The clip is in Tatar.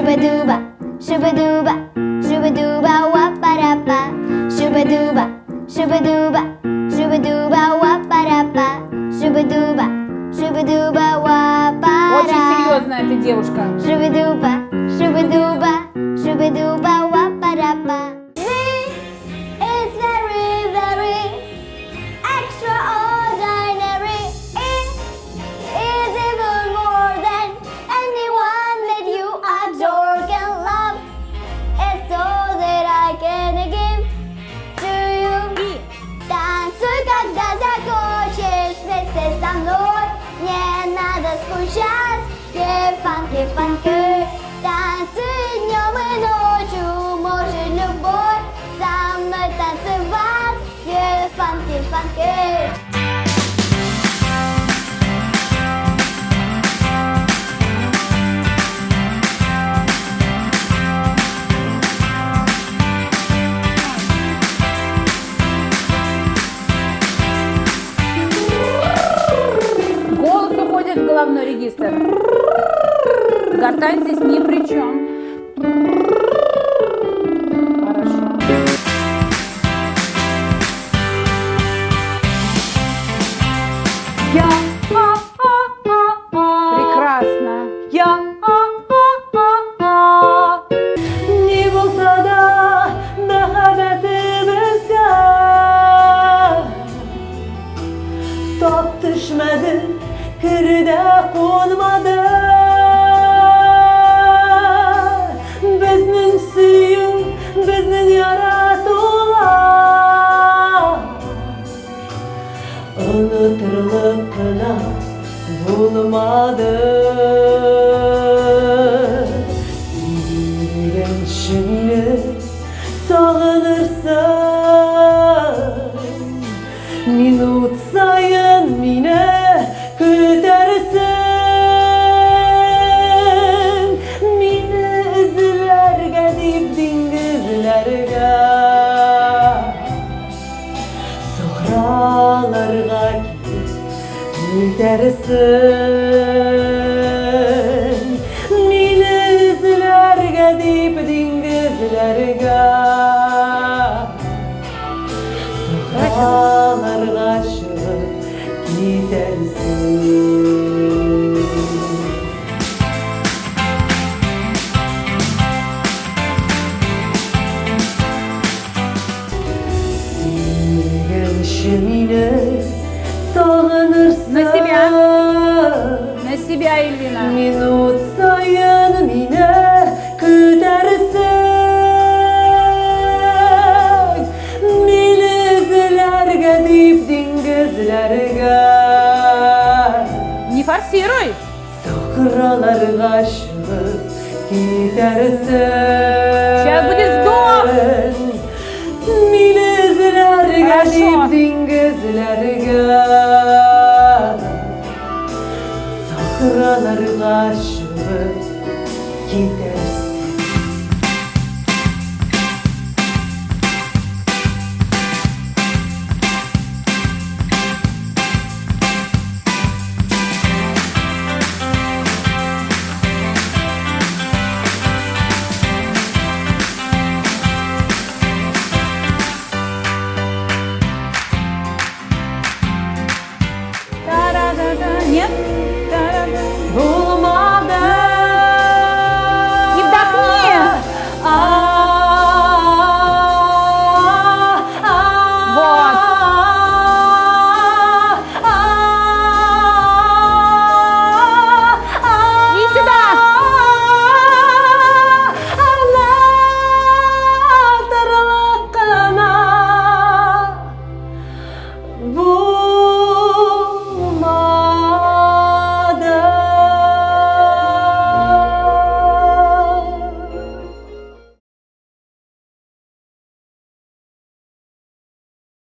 Шубадуба, шубадуба, шубадуба, ва-па-ра-па. Шубадуба, шубадуба, шубадуба, ва-па-ра-па. Шубадуба, шубадуба, ва-па-ра. Очень серьезная эта девушка. Шубадуба, шубадуба, шубадуба, ва-па-ра-па. Is very, very extraordinary. It is even more than anyone that you adore can love. It's all that I can give to you. Танцуй, когда захочешь вместе со мной. Не надо скучать, yeah, funky, funky. Танцуй днем и ночью, может любой со мной танцевать. Yeah, funky, funky. Голос уходит в головной регистр. Гортань здесь ни при чем. Хорошо. Я а а а а. Прекрасно. Я а а а а. Ни булса да мәхәббәтебезгә тап төшмәде, кере дә кунмады. Безнең сөю, безнең яратулар онытырлык кына булмады. Сөйгәнче мине сагынырсың, минут саен мине көтәрсең, мине эзләргә дип диңгезләргә, сахраларга китеп үтәрсең, мине эзләргә дип диңгезләргә, сахраларга чыгып китәрсең. Сөйгәнче мине сагынырсың. На себя. На себя, Эльвина. Минут саен мине көтәрсең, мине эзләргә дип диңгезләргә, Не форсируй. сахраларга чыгып китәрсең. Сейчас будет вдох. Мине эзләргә Хорошо. дип диңгезләргә, сахраларга чыгып китәрсең.